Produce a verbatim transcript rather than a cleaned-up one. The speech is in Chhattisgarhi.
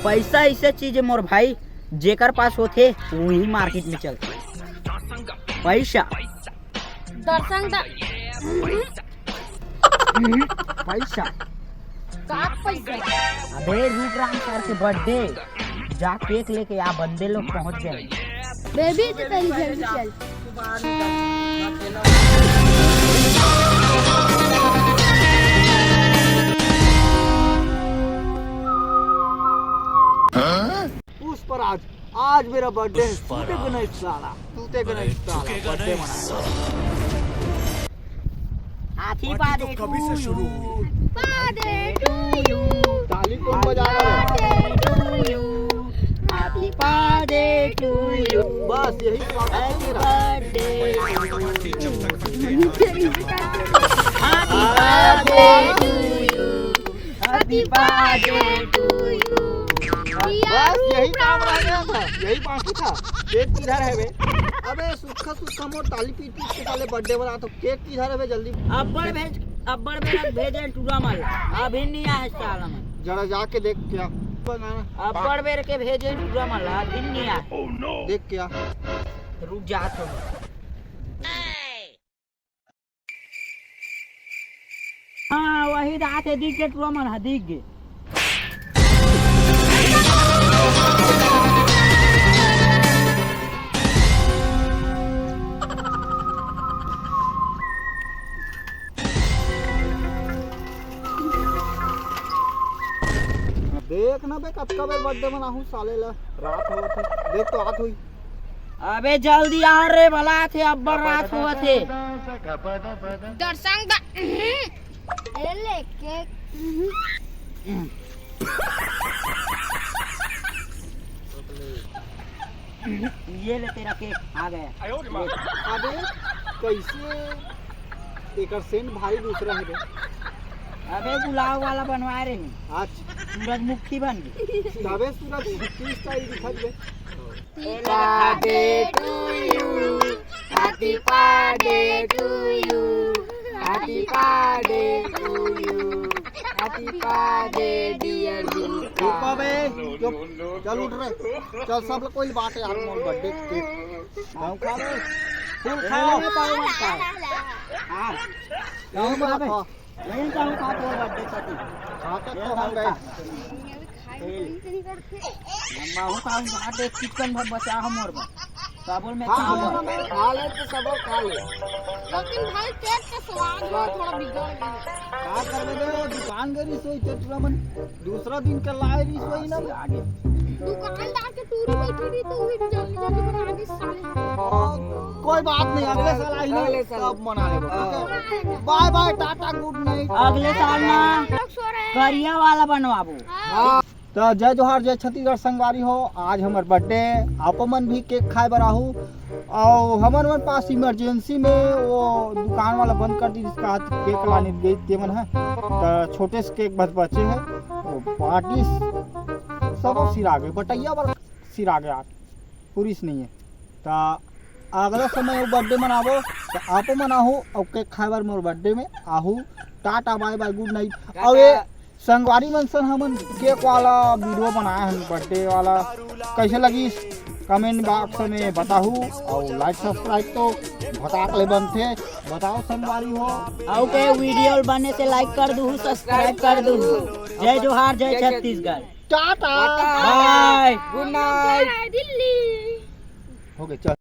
पैसा ऐसे चीज है मोर भाई, जेकर पास होथे वही मार्केट में चलथे। पैसा। दर्शन दा। पैसा। का पैसा? अबे रूपराम सर के बर्थडे, जा केक लेके आ, बंदे लोग पहुंच गए। बेबी तो तेरी जल्दी चल। पुष्पराज, आज मेरा बर्थडे है। तू ते गणेश साला, तू ते गणेश साला, बर्थडे मना। हाथी पादे कभी से शुरू हुई। पादे टू यू। ताली कौन बजा रहा है? पादे टू यू। हैप्पी पादे टू यू। बस यही हैप्पी बर्थडे। हैप्पी पादे to you. Happy birthday to you। बस यही काम रह गया था, यही बाकी था। केक किधर है बे? अबे सुक्खा सुक्खा मोर ताली पीट पीट के साले बर्थडे बना, तो केक किधर है बे? जल्दी। अब्बड़ भेज, अब्बड़ बेर भेजे टूरा मन ला, अभी नहीं आए साला मन। जरा जाके देख क्या बनाना। अब्बड़ बेर के भेजे टूरा मन ला, अभी नहीं आए। देख क्या। रुक जा थोड़ा। हाँ, वही रात है, दिख गे टूरा मन ह, दिख गे। देख ना बे, कतका बेर बर्थडे मनाहूँ साले ला, रात होत हे। देख तो आत होही। अबे जल्दी आ रे, बलात हे, अब्बड़ रात होवत हे। दर्शन दा, ए ले केक। ये ले तेरा केक आ गया। अबे कैसे? एकर सेंट भारी दूसरा है बे। अबे गुलाब वाला बनवाए रहे। अच्छा। सूरजमुखी बन गई। तबे सूरजमुखी style दिखत बे। Happy birthday to you, happy birthday to you, happy birthday to you, happy birthday dear रूपा बे, चुप, चल उठ रे, चल सब कोई बात है यार, मोर बर्थडे केक खाओ, खा रे, फुल खाओ, हाँ, गाँव में खा। नहीं कहूँ का तोर बर्थडे छठी। हाँ, तो ये हम गए। खाए नहीं करते। माहू का हम हाथ एक चिकन भर बचा हम और बस। साबुन में हाँ, खा ले तो सब खा ले। लेकिन भाई केक का स्वाद में थोड़ा बिगड़ गया। का करबे बे, दुकान गई रही सोई चटरा मन। दूसरा दिन के लाए रही सोई ना। आगे। दुकानदार के टूरी बैठी रही तो वही जल्दी जल्दी बना दी साले। कोई बात नहीं, अगले साल आई ना, अगले साल। तब मना लेबो, ठीक है? बाय बाय, टाटा, गुड नाइट। अगले साल ना लोग सो रहे हैं। करिया वाला बनवाबो। हाँ। तो जय जोहार, जय छत्तीसगढ़ संगवारी हो। आज हमर बर्थडे, आप मन भी केक खाए बर आहू। और हमर मन पास इमरजेंसी में वो दुकान वाला बंद कर दी, जिसका हाथ केक लाने गई तेमन है, तो छोटे से केक बस बचे है, वो पार्टी सब सिरा गए, बटैया बर सिरा गए यार, पुलिस नहीं है। तो अगला समय वो बर्थडे मनाबो, तो आप मनाहू और केक खाए बर मोर बर्थडे में आहू। टाटा, बाय बाय, गुड नाइट। टाटा। और ये संगवारी मन सन हमन केक वाला वीडियो बनाए हन, बर्थडे वाला, कैसे लगिस कमेंट बॉक्स में बताहू और लाइक सब्सक्राइब तो भटाक ले बनथे। बताओ संगवारी हो। अउ के वीडियो बने से लाइक कर दूहू, सब्सक्राइब कर दूहू। जय जोहार, जय छत्तीसगढ़। टाटा। टाटा। बाय। गुड नाइट। दिल्ली। हो गए, चल।